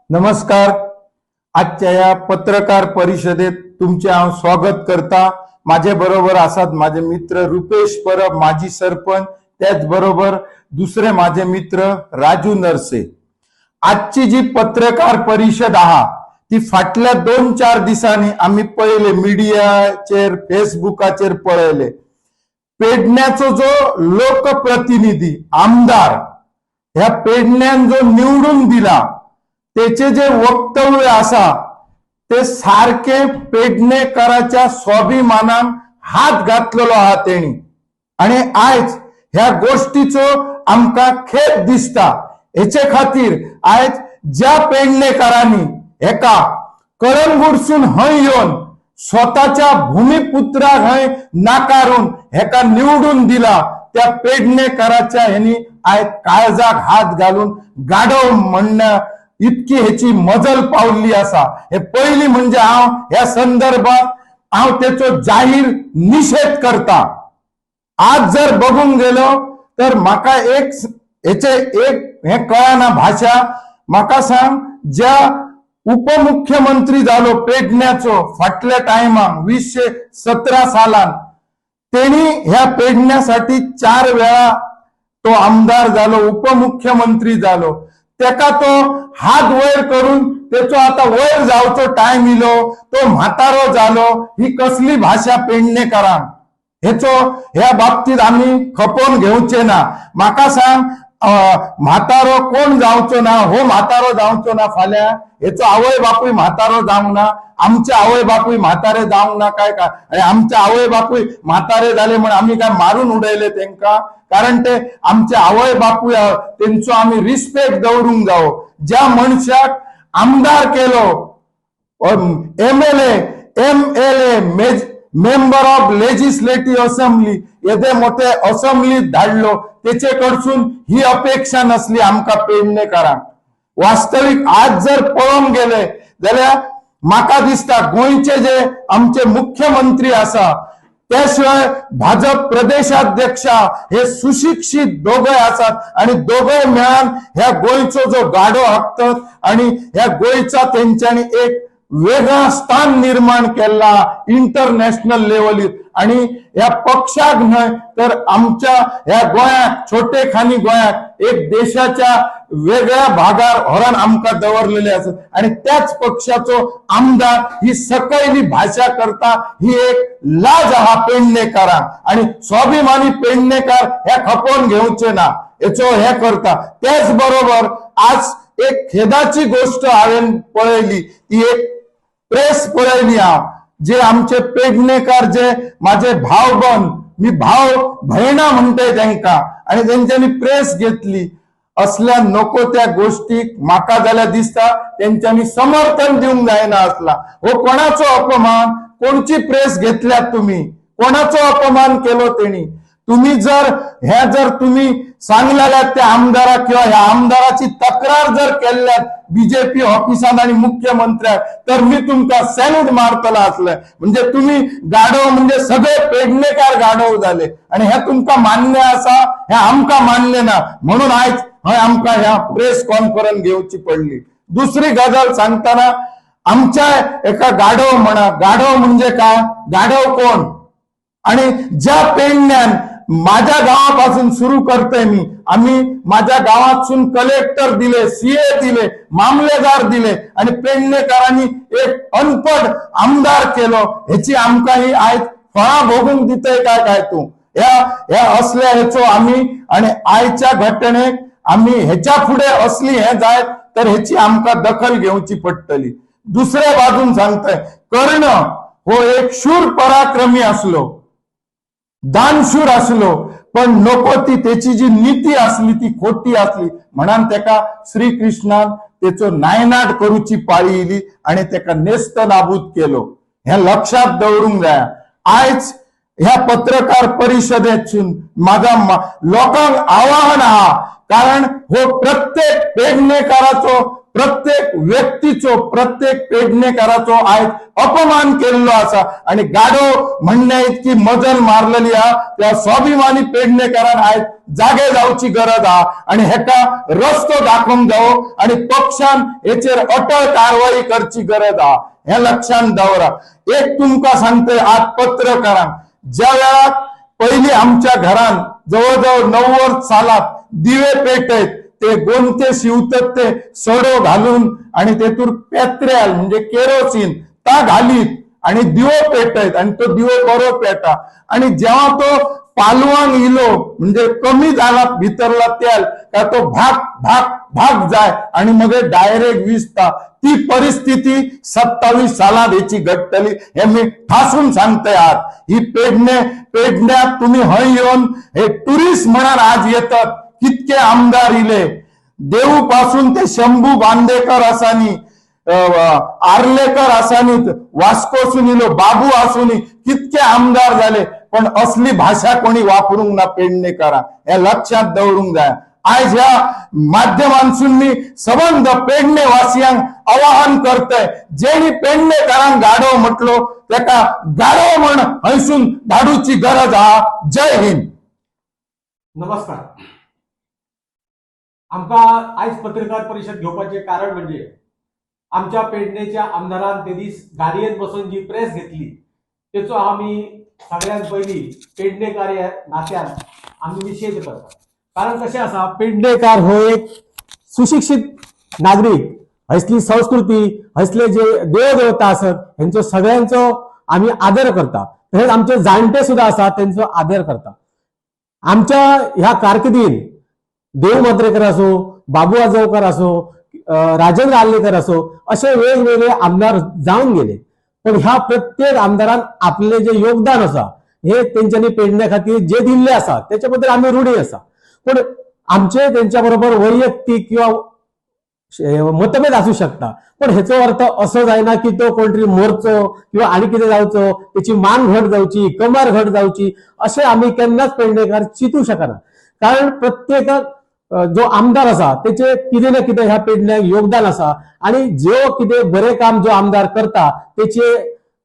नमस्कार. आजच्या ह्या पत्रकार परिषदेत तुमचे हांव स्वागत करता. माझे बरोबर आसात माझे मित्र रुपेश परब, माजी सरपंच, त्याच बरोबर दुसरे माझे मित्र राजू नरसे. आजची जी पत्रकार परिषद आहा ती फाटल्या 2-4 दिसांनी आमी पळयले, मिडियाचेर फेसबुकाचेर पळयले, पेडण्याचो जो लोकप्रतिनिधी आमदार ह्या पेडण्यान जो निवडून दिला तेचे जे वक्तव्य आसा ते सारके पेडणेकराच्या स्वाभिमानान हात घातलेलो आहा तेणी आणि आयज ह्या गोष्टीचो आमकां खेद दिसता. हेचे खातीर आयज ज्या पेडणेकरांनी हेका कळंगूटसून हय येवन स्वताच्या भूमिपुत्राक हय नाकारून हेका निवडून दिला त्या पेडणेकराच्या हेनी आयज काळजाक हात घालून गाडव म्हणण्या इतकी हेची मजल पावल्ली आसा. हे पयली म्हणजे हांव ह्या संदर्भात हांव तेचो जाहीर निषेध करता. आज जर बघूंक गेलो तर म्हाका एक हेचे एक हे कळना भाशा. म्हाका सांग, ज्या उपमुख्यमंत्री जालो पेडण्याचो फाटल्या टायमाक 2017 सालान, तेणी ह्या पेडण्यासाठी 4 वेळा तो आमदार जालो, उपमुख्यमंत्री जालो, तेका तो हात वयर करून तेचो आता वयर जावचो टायम इलो, तो म्हातारो जालो, ही कसली भाशा पेडणेकरांक? हेचो ह्या बाबतीत आमी खपोवन घेवचे ना. म्हाका सांग, म्हातारो कोण जावचो ना? हो म्हातारो जावचो ना फाल्यां? हेचो आवय बापूय म्हातारो जावंक ना? आमचे आवय बापूय म्हातारे जावंक ना काय काय? आणि आमचे आवय बापूय म्हातारे जाले म्हण आमी काय मारून उडयले तेंका? कारण ते आमचे आवय बापूय, तेंचो आमी रिस्पेक्ट दवरूंक जावो. ज्या मनशाक आमदार केलो, MLA, MLA, member of legislative assembly, येदे मोठे असेंब्लीत धाडलो, तेचे कडसून ही अपेक्षा नसली आमकां पेडणेकरांक. वास्तवीक आज जर पळोवंक गेले जाल्यार म्हाका दिसता गोंयचे जे आमचे मुख्यमंत्री आसा, त्या शिवाय भाजप प्रदेशाध्यक्ष हे सुशिक्षित दोगय आसात आणि दोगय मेळान ह्या गोंयचो जो गाडो हाकतात आणि ह्या गोंयचा तेंच्यांनी एक वेगळा स्थान निर्माण केला इंटरनॅशनल लेवलीत. आणि ह्या पक्षाक न्हय तर आमच्या ह्या गोंयाक, छोटे खानी गोंयाक एक देशाच्या वेगळ्या भागार व्हरून आमकां दवरलेले आसत आणि त्याच पक्षाचो आमदार ही सकयली भाशा करता, ही एक लाज आहा पेडणेकरांक आणि स्वाभिमानी पेडणेकर ह्या खपोवन घेवचे ना हेचो हे करता. त्याच बरोबर आज एक खेदाची गोष्ट हांवें पळयली, ती एक प्रेस पळयली हांव, जे आमचे पेडणेकर जे माझे भावबंद, मी भाव भयणा म्हणटय तेंका, आणि तेंच्यांनी प्रेस घेतली. असल्या नको त्या गोष्टीक म्हाका जाल्यार दिसता तेंच्यांनी समर्थन दिवंक जायना असला. हो कोणाचो अपमान? कोणची प्रेस घेतल्यात तुम्ही? कोणाचो अपमान केलो तेणी? तुम्ही जर हे जर तुम्ही सांगलेल्यात त्या आमदाराक किंवा ह्या आमदाराची तक्रार जर केल्ल्यात बीजेपी ऑफिसात आणि मुख्यमंत्र्याक, तर मी तुमकां सॅल्यूट मारतलो असले. म्हणजे तुम्ही गाडव म्हणजे सगळे पेडणेकार गाडव झाले आणि हे तुमकां मान्य आसा? हे आमकां मान्य ना, म्हणून आयज हय आमकां ह्या प्रेस कॉन्फरन्स घेवची पडली. दुसरी गजाल सांगतना आमच्या एका गाढव म्हणा, गाढव म्हणजे काय? गाढव कोण? आणि ज्या पेडण्यान माझ्या गावापासून सुरू करतोय मी, आम्ही माझ्या गावातसून कलेक्टर दिले, सीए दिले, मामलेदार दिले आणि पेडणेकरांनी एक अनपड आमदार केलो. ह्याची आमकां ही आयज फळां भोगूंक दितय काय काय तूं? ह्या ह्या असल्या हेचो आम्ही आणि आयच्या घटनेक आम्ही ह्याच्या फुडें असली हे जायत तर ह्याची आमकां दखल घेवची पडटली. दुसऱ्या बाजून सांगतय, कर्ण हो एक शूर पराक्रमी असलो, दानशूर असलो, पण नको ती त्याची जी नीती असली ती खोटी असली, म्हणून तेका श्रीकृष्णान तेचो नायनाट करूची पाळी इली आणि तेका नेस्त नाबूद केलो. हे लक्षात दवरूंक जाय. आयज ह्या पत्रकार परिषदेतसून माझा लोकांक आवाहन आहा, कारण हो प्रत्येक पेडणेकाराचो, प्रत्येक व्यक्तीचो, प्रत्येक पेडणेकाराचो आयज अपमान केल्लो आसा आणि गाडो म्हणण्या इतकी मजल मारलेली हा. त्या स्वाभिमानी पेडणेकारान आयज जागे जावची गरज हा आणि हेका रस्तो दाखोवंक जावो आणि पक्षान हेचेर अटळ कारवाई करची गरज हा, हे लक्षात दवरा. एक तुमकां सांगतय आज पत्रकारांक, ज्या वेळाक पयली आमच्या घरान जवळ जवळ 90 सालात दिवे पेटयत ते गोमते शिवतात ते सडो घालून आणि तेतूर पेत्र्याल म्हणजे केरोसिन ता घालीत आणि दिवो पेटयत आणि तो दिवो बरो पेटा. आणि जेव्हा तो पालवान इलो म्हणजे कमी झाला भितरला तेल का तो भाग भाग भाग जाय आणि मग डायरेक्ट विजता. ती परिस्थिती 27 सालात हेची घडटली हे मी ठासून सांगतय. आज ही पेडण्यात तुम्ही हय येवन हे टुरिस्ट म्हणान आज येतात, कितके आमदार इले, देऊ पासून ते शंभू बांदेकर आसानी, आर्लेकर आसानी, वास्कोसून इलो बाबू आसूनी, कितके आमदार झाले, पण असली भाषा कोणी वापरूंक ना पेडणेकारां, हे लक्षात दवरूंक जाय. आयज ह्या माध्यमांसून मी सबंद पेडणे वासियांक आवाहन करतय, जेणी पेडणेकारांक गाडो म्हटलो तेका गाडो म्हण हयसून धाडूची गरज हा. जय हिंद. नमस्कार. आमकां आयज पत्रकार परिशद घेवपाचें कारण म्हणजे आमच्या पेडणेच्या आमदारान ते दीस गाडयेन बसून जी प्रेस घेतली तेचो आमी सगळ्यात पयलीं पेडणेकार ह्या नात्यान आमी निशेध करतात. कारण कशें आसा, पेडणेकार हो एक सुशिक्षीत नागरीक, हयसली संस्कृती, हयसले जे देव देवता आसत हेंचो सगळ्यांचो आमी आदर करता. तशेंच आमचे जाणटे सुद्दां आसात तेंचो आदर करता. आमच्या ह्या कारकिर्दीन देव मात्रेकर असो, बाबू आजगांवकर असो, राजेंद्र आर्लेकर असो, असे वेगवेगळे आमदार जावन गेले. पण ह्या प्रत्येक आमदारान आपले जे योगदान आसा हे तेंच्यांनी पेडण्या खातीर जे दिल्ले आसा त्याच्या बद्दल आमी रुढी आसा. पण आमचे तेंच्या बरोबर वैयक्तीक किंवा मतभेद आसूं शकता, पण हेचो अर्थ असो जायना की तो कोण तरी मोरचो किंवा आनी कितें जावचो, तेची मान घट जावची, कमर घट जावची, अशें आमी केन्नाच पेडणेकार चिंतू शकना. कारण प्रत्येकाक जो आमदार आसा तेचे कितें ना कितें ह्या पेडण्याक योगदान आसा आणि जो कितें बरें काम जो आमदार करता तेचे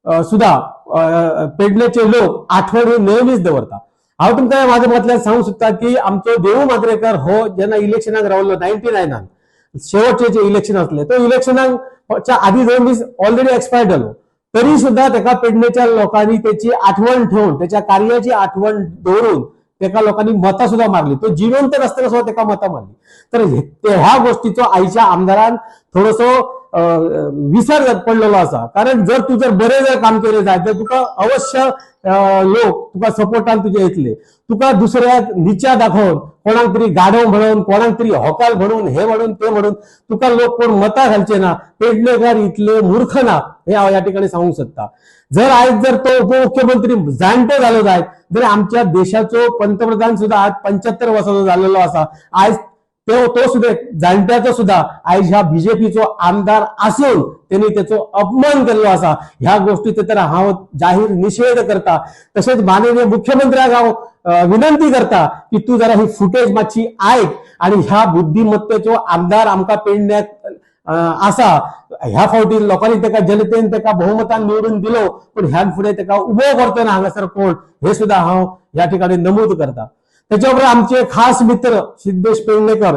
सुद्दां पेडण्याचे लोक आठवण ही नेहमीच दवरता. हांव तुमकां ह्या माध्यमांतल्यान सांगूंक सोदता की आमचो देवू माद्रेकर हो जेन्ना इलेक्शनाक रावलो 99 शेवटचे जे इलेक्शन असले तो इलेक्शनाक आधी 2 दीस ऑलरेडी एक्सपायर जालो, तरी सुद्दां तेका पेडणेच्या लोकांनी तेची आठवण ठेवून, त्याच्या कार्याची आठवण दवरून तेका लोकांनी मतां सुद्दां मारली. तो जिवंत नासतना सुद्दां तेका मतां मारली. तर ह्या गोष्टीचो आयच्या आमदारान थोडोसो विसर पडलेलो आसा. कारण जर तूं जर बरें जर काम केलें जाय तर तुका अवश्य लोक तुका सपोर्टान तुजे येतले. तुका दुसऱ्याक निचा दाखोवन, कोणाक तरी गाडो म्हणून, कोणाक तरी होकाल म्हणून, हे म्हणून ते म्हणून तुका लोक कोण मतां घालचे ना. पेडणेकार इतले मूर्ख ना हे हांव ह्या ठिकाणी सांगूंक सोदता. जर आयज जर तो उपमुख्यमंत्री जाणटो जालो जायत जर आमच्या देशाचो पंतप्रधान सुद्दां आज 75 वर्साचो जाल्लेलो आसा, आयज तो सुद्दां जाणट्याचो सुद्दां आयज ह्या बीजेपीचो आमदार आसून तेणी तेचो अपमान केल्लो आसा. ह्या गोष्टीचो तर हांव जाहीर निशेध करता. तशेंच माननीय मुख्यमंत्र्याक हांव विनंती करता की तूं जरा ही फुटेज मातशी आयक आणि ह्या बुद्धिमत्तेचो आमदार आमकां पेडण्याक आसा. ह्या फावटी लोकांनी तेका, जनतेन तेका बहुमतान निवडून दिलो, पण ह्या फुडें तेका उबो करतो ना हांगासर कोण हे सुद्दां हांव ह्या ठिकाणी नमूद करता. त्याच्या उपरांत आमचे खास मित्र सिद्धेश पेडणेकर,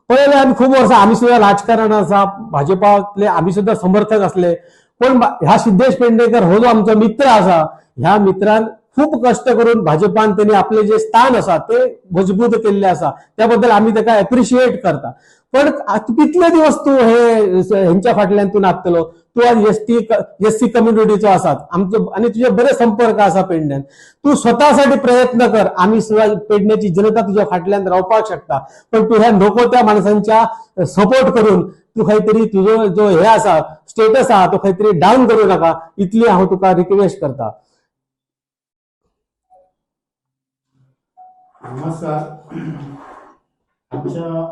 पळयले आमी खूब वर्सां, आमी सुद्दां राजकारण आसा, भाजपातले आमी सुद्दां समर्थक असले, पण ह्या सिद्धेश पेडणेकर हो जो आमचो मित्र आसा, ह्या मित्रान खूब कश्ट करून भाजपान तेणी आपले जे स्थान आसा ते मजबूत केल्ले आसा, त्या बद्दल आमी तेका एप्रिशिएट करता. पण कितले दिवस तूं हे हेंच्या फाटल्यान तूं नाचतलो? तूं आज एस सी कम्युनिटीचो आसात आमचो आनी तुजे बरे संपर्क आसा पेडण्यान, तूं स्वतासाठी प्रयत्न कर. आमी सुद्दां पेडण्याची जनता तुज्या फाटल्यान रावपाक शकता, पण तूं ह्या नको त्या माणसांच्या सपोर्ट करून तूं खंय तरी तुजो जो हे आसा स्टेटस आहा तो खंय तरी डावन करूं नाका, इतली हांव तुका रिक्वेस्ट करता. नमस्कार. आमच्या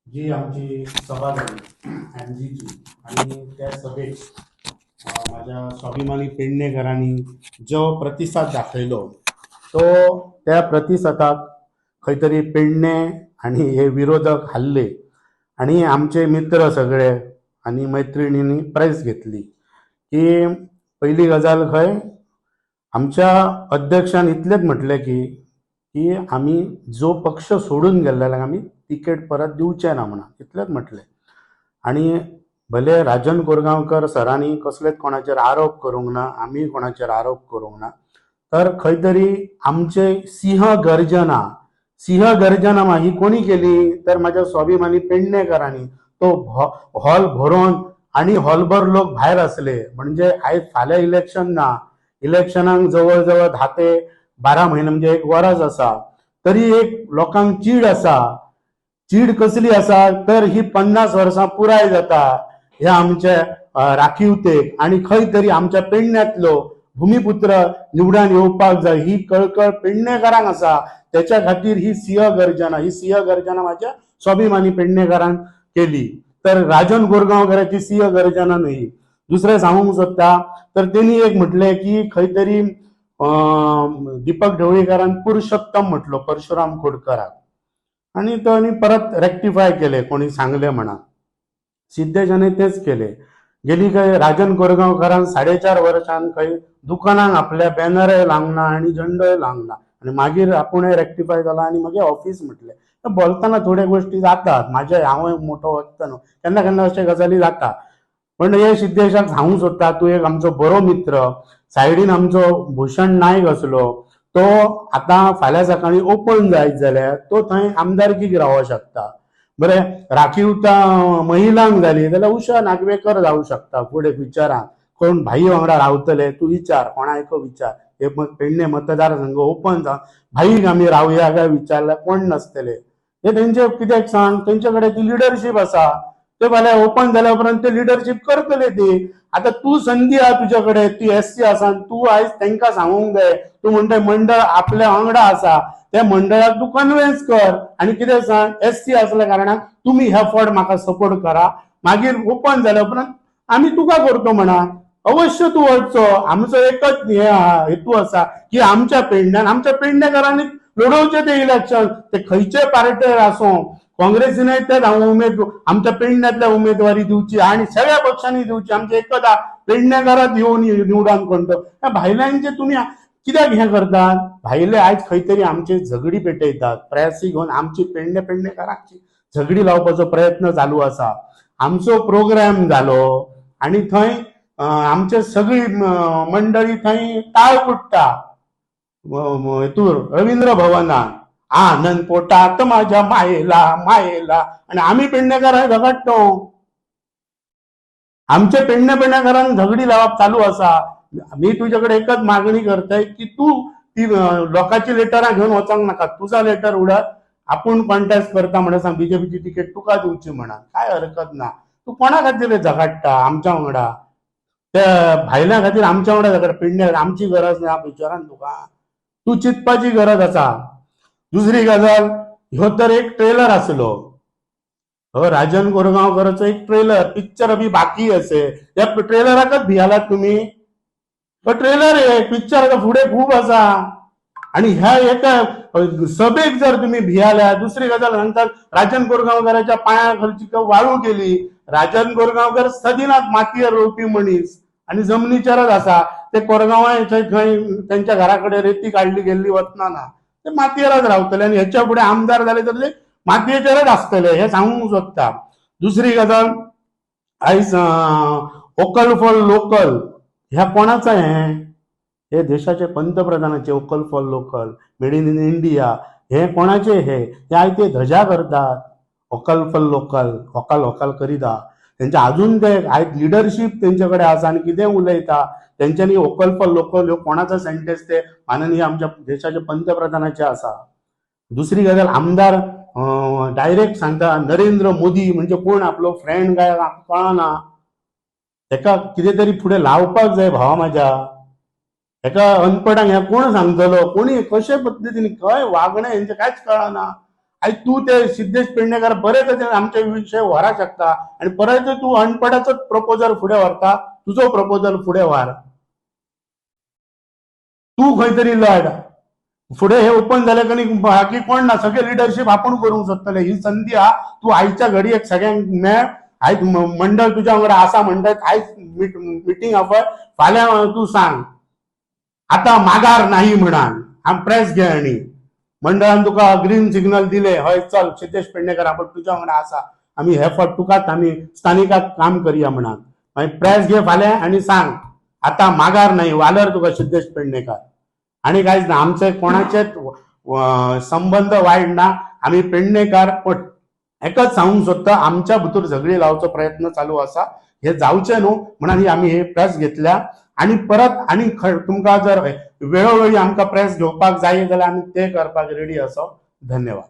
जी आमची सभा झाली एमजीची आणि त्या सभेत माझ्या स्वाभिमानी पेडणेकरांनी जो प्रतिसाद दाखयलो तो त्या प्रतिसादाक खंय तरी पेडणे आणि हे विरोधक हाल्ले आनी आमचे मित्र सगळे आनी मैत्रिणींनी प्रेस घेतली की पयली गजाल खंय आमच्या अध्यक्षान इतलेंच म्हटलें की की आमी जो पक्ष सोडून गेल्ल्यांक आमी तिकेट परत दिवचे ना म्हणून इतलेंच म्हटलें. आनी भले राजन कोरगांवकर सरांनी कसलेच कोणाचेर आरोप करूंक ना, आमी कोणाचेर आरोप करूंक ना, तर खंय तरी आमचे सिंह गर्जना, सिंह गर्जना ही कोणी केली तर म्हाज्या स्वाभिमानी पेडणेकरांनी. तो हॉल भरोवन आनी हॉलभर लोक भायर आसले. म्हणजे आयज फाल्यां इलेक्शन ना, इलेक्शनाक जवळ जवळ 10 ते 12 म्हयने म्हणजे एक वरस आसा, तरी एक लोकांक चीड आसा. चीड कसली आसा तर ही 50 वर्सां पुराय जाता ह्या आमच्या राखीवतेक आनी खंय तरी आमच्या पेडण्यांतलो भुमिपुत्र निवडून येवपाक जाय ही कळकळ पेडणेकारांक आसा. त्याच्या खातीर ही सिंह गर्जना, ही सिंह गर्जना माझ्या स्वाभिमानी पेडणेकारान केली. तर राजन कोरगांवकराची सिंह गर्जना न्हय. दुसरें सांगूंक सोदता तर तेणी एक म्हटलें की खंय तरी दीपक ढवळीकारान पुरुषोत्तम म्हटलो परशुराम खोडकराक आनी तो आनी परत रेक्टिफाय केले कोणी सांगले म्हणा. सिद्धेशाने तेच केले. गेली खंय राजन कोरगांवकरान 4.5 वर्सां खंय दुकानांक आपल्या बॅनरय लावंक ना आनी झंडोय लावंक ना आनी मागीर आपूणय रेक्टिफाय जाला आनी मागीर ऑफीस म्हटलें. बोलतना थोड्यो गोश्टी जातात, म्हाजे हांव मोठो वक्तो न्हू, केन्ना केन्ना अशे गजाली जाता. पण हे सिद्धेशाक सांगूंक सोदता, तूं एक आमचो बरो मित्र, सायडीन आमचो भूषण नायक आसलो तो आतां फाल्यां सकाळीं ओपन जायत जाल्यार तो थंय आमदारकीक रावंक शकता. बरें, राखीवता महिलांक जाली जाल्यार उषा नागवेकर जावं शकता फुडें फ्युचरान. कोण भाई वांगडा रावतले तूं विचार, कोणाक विचार. हे पेडणे मतदारसंघ ओपन जावन भाईक आमी रावया काय विचारल्यार कोण नासतले. हे तेंचे कित्याक सांग, तेंचे कडेन ती लिडरशीप आसा. ते फाल्यां ओपन जाल्या उपरांत ते लिडरशीप करतले ती. आतां तूं संदी आहा तुजे कडेन, तूं एससी आसा, तूं आयज तेंकां सांगूंक जाय. तूं म्हणटा मंडळ आपल्या वांगडा आसा, त्या मंडळाक तूं कन्विन्स कर आनी कितें सांग, एससी आसल्या कारणान तुमी ह्या फावट म्हाका सपोर्ट करा, मागीर ओपन जाल्या उपरांत आमी तुका करतो म्हणा. अवश्य तूं वचचो. आमचो एकच हे हेतू आसा की आमच्या पेडण्यान, आमच्या पेडणेकारांनी लडोवचें तें इलेक्शन, ते खंयचे पार्टेर आसूं, काँग्रेसीनय तेच हांव उमेद आमच्या पेडण्यांतल्या उमेदवारी दिवची आनी सगळ्या पक्षांनी दिवची. आमचे एकच पेडणेकारात येवन निवडून कोण तो भायल्यांचे तुमी कित्याक हें करतात. भायले आयज खंय तरी आमचे झगडी पेटयतात, प्रेसी घेवन आमची पेडणे पेडणेकारांची झगडी लावपाचो प्रयत्न चालू आसा. आमचो प्रोग्राम जालो आनी थंय आमचे सगळी मंडळी थंय टाळ कुट्टा हेतूर रवींद्र भवनान, आनंद पोटात माझ्या मायेला मायेला, आनी आमी पेडणेकारां झगडटो. आमचे पेडणे पेडणेकारांक झगडी लावप चालू आसा. मी तुजे कडेन एकच मागणी करतय की तूं ती लोकांची लेटरां घेवन वचोंक नाका, तुजा लेटर उडत आपूण कॉन्टेस्ट करता म्हणून सांग, बीजेपीची तिकेट तुका दिवची म्हणा, काय हरकत ना. तूं कोणा खातीर झगडटा आमच्या वांगडा, त्या भायल्या खातीर आमच्या वांगडा झगडटा. पेडणे आमची गरज ना फ्युचरान तुका, तूं चिंतपाची गरज आसा. दुसरी गजाल, ह्यो तर एक ट्रेलर आसलो, हो राजन कोरगांवकराचो एक ट्रेलर, पिक्चर अभी बाकी असे. ह्या ट्रेलराकच भियालात तुमी. हो ट्रेलर एक पिक्चर आतां फुडें खूब आसा. आनी ह्या एका सभेक जर तुमी भियाल्या. दुसरी गजाल सांगतात, राजन कोरगांवकराच्या पांया खालची वाळू गेली. राजन कोरगांवकर सदिनाथ मातयेर रोवपी मनीस आनी जमनीचेरच आसा. ते कोरगांवां खंय तेंच्या घरा कडेन रेती काडली गेल्ली वतना ना, ते मातयेरच रावतले आनी हेच्या फुडें आमदार जाले तर ते मातयेचेरच आसतले हें सांगूंक सोदता. दुसरी गजाल, आयज वोकल फॉर लोकल ह्या कोणाचो हें, हे देशाचे पंतप्रधानाचे vocal for local, made in India हे कोणाचे, हे आयज ते धजा करतात vocal for local, vocal vocal करीता. तेंचे अजून ते आयज लिडरशीप तेंचे कडेन आसा आनी कितें उलयता तेंच्यांनी. वोकल फॉर लोकल ह्यो कोणाचो सेंटेन्स ते माननीय आमच्या देशाचे पंतप्रधानाचे आसा. दुसरी गजाल, आमदार डायरेक्ट सांगता नरेंद्र मोदी म्हणजे कोण आपलो फ्रेंड काय कळना, तेका कितें तरी फुडें लावपाक जाय भावा म्हाज्या. एका अनपडांक हें कोण सांगतलो, कोणी कशे पद्दतीन खंय वागणें हेंचें कांयच कळना. आयज तूं ते सिद्धेश पेडणेकर बरे तरेन आमचे विशय व्हरांक शकता आनी परत तूं अनपडाचोच प्रपोजल फुडें व्हरता, तुजो प्रपोजल फुडें व्हर, तूं खंय तरी लढ. फुडें हे ओपन जाले कनी बाकी कोण ना, सगळे लिडरशीप आपूण करूंक सोदतले. ही संदी आहा, तूं आयच्या घडयेक सगळ्यांक मेळ. आयज मंडळ तुज्या वांगडा आसा म्हणटा, आयज मिटींग आपय, फाल्यां तूं सांग आतां मागार नाही म्हणान. आम प्रेस घे आनी मंडळान तुका ग्रीन सिग्नल दिले, हय चल सिद्धेश पेडणेकर आपण तुज्या वांगडा आसा, आमी हे फावट तुकाच आमी स्थानिकाक काम करया म्हणान. मागीर प्रेस घे फाल्यां आनी सांग आतां मागार नाही, वालर तुका सिद्धेश पेडणेकर. आनी कांयच ना, आमचे कोणाचेच संबंद वायट ना. आमी पेडणेकार, पण एकच सांगूंक सोदता, आमच्या भितर झगडी लावचो प्रयत्न चालू आसा, हे जावचें न्हू म्हणून ही आमी हे प्रेस घेतल्या. आनी परत आनी तुमकां जर वेळोवेळी आमकां प्रेस घेवपाक जाय जाल्यार आमी ते करपाक रेडी आसा. धन्यवाद.